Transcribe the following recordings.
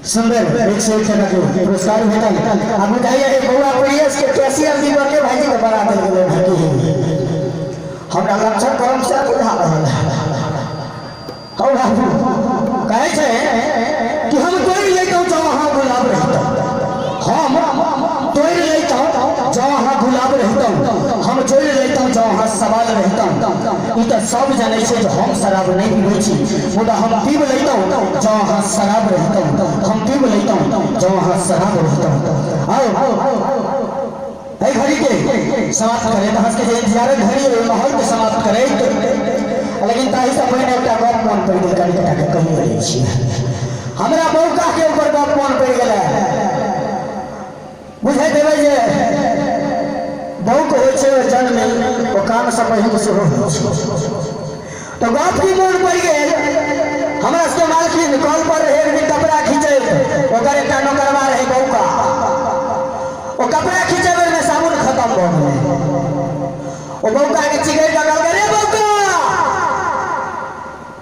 सुंदर एक से एक टका के पुरस्कार भेटल। आ बुझाइए जे बौआ प्रियस के कैशियर दीपके भाईजी के बड़ा देल गेलै भाई। हमरा लक्षण कर्म से बुझा रहल है। हौ बाबू, कहै छै कि हम तोड़ि लैतहुँ जँ अहाँ गुलाब रहितहुँ, हम तोड़ि लैतहुँ जँ अहाँ गुलाब रहितहुँ, हम जोड़ि लैतहुँ जँ अहाँ सवाल रहितहुँ। ई तऽ सब जनै छै जे हम शराब नहि पीबै छी, मुदा हम पीब लैतहुँ जँ अहाँ शराब रहितहुँ, हम पीब लैतहुँ जँ अहाँ शराब रहितहुँ। आउ, एहि घड़ी के समाप्त करैत, अहाँ सबके जे इंतजारक घड़ी ओहि माहौल के समाप्त करैत, लेकिन ताहि से पहिने एकटा गप मोन पड़ि गेल, कनि टाके कहियो दै छी। हमरा मौका के ऊपर गप मोन पड़ि गेलै। बुझै देबै जे बौक होइ छै ओ जन्म, ओ कानसँ पहिल सेहो होइ छै। तऽ गप की मोन पड़ि गेल, हमरा सबके मालकिन कल पर रहै एक दिन कपड़ा खींचैत, ओकर एकटा नौकरवा रहै बौका। ओ कपड़ा खींचै बेरमे साबुन खतम भऽ गेलै। ओ बौका के चिकरि कऽ कहलकै, रे बौका,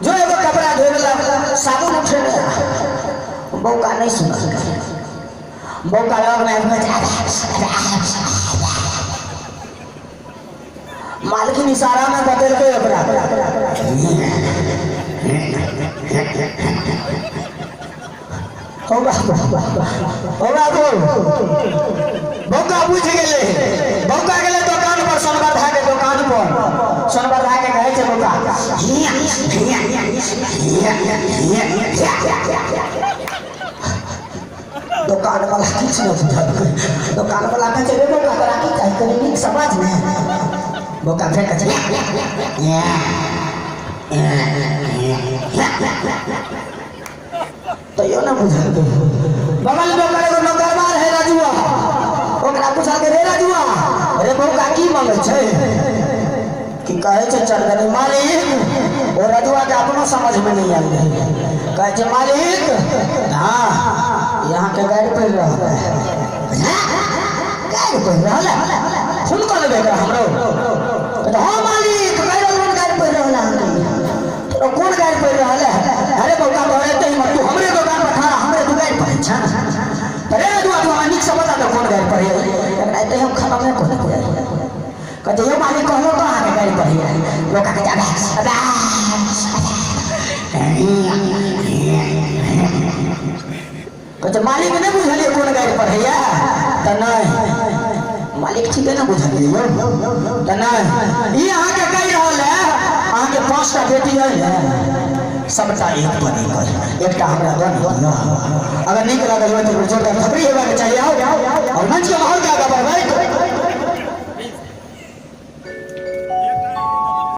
जो एगो कपड़ा धोए वला साबुन उठेने आ। बौका नहि सुनलकै। बौका लगमे आबि कऽ मालकिन इशारामे बतेलकै ओकरा। हो बाबू, हो बाबू, बौका बुझि गेलै। बौका गेलै दोकान पर, सोनबरधा के दोकान पर। सोनबरधा के कहै छै बौका, हिया हिया हिया हिया हिया। दोकान वाला किछु नहि बुझलकै। दोकान वाला कहै छै, रे बौका, तोरा की चाही, कनि नीक समझ ने। बौका फेर कहै छै, तैयो नहि बुझलकै। बगल मे ओकर एगो नौकरवा रहै राजुआ। ओकरा पुछलकै, रे राजुआ, रे बौका की मांगै छै? की कहै छै चरदनी मालिक? ओ रजुआ के अपनो समझ में नहीं आयल रहे। कहै छै, मालिक, हाँ, यहाँ के गाड़ी पड़ि रहल है, गाड़ी पड़ि रहल है। फोन कऽ लेबै एकरा हमरो। कहै, हाँ मालिक, कहि रहल हन गाड़ी पड़ि रहल है अहाँके। तो कोन गाड़ी पड़ि रहल है? अरे बौका, तोहर एते हिम्मत, तू हमरे दोकान पर खड़ा हमरे तू गाड़ी पढ़ै छह? अरे रजुआ, तू हमरा नीक से बता दे कोन गाड़ी पढ़ै। एकरा एते हम खतमे कऽ देबै। कहते, यौ मालिक, कहलो तो अहाँके गाड़ी पढ़ैया। लोक कहते, अबे अबे। कहते, मालिक, नहि बुझलियै कोन गाड़ी पढ़ैया? तऽ नहि मालिक, ठीके ने बुझलियै यौ। तऽ नहि, ई अहाँके कहि रहल है, अहाँके 5टा बेटी अइ ने, सबटा एक पर एक अइ, एकटा हमरा दऽ ने दिअ। अगर नीक लागल हो तऽ जोरदार थपड़ी हेबाक चाही। आउ, और मंच के माहौल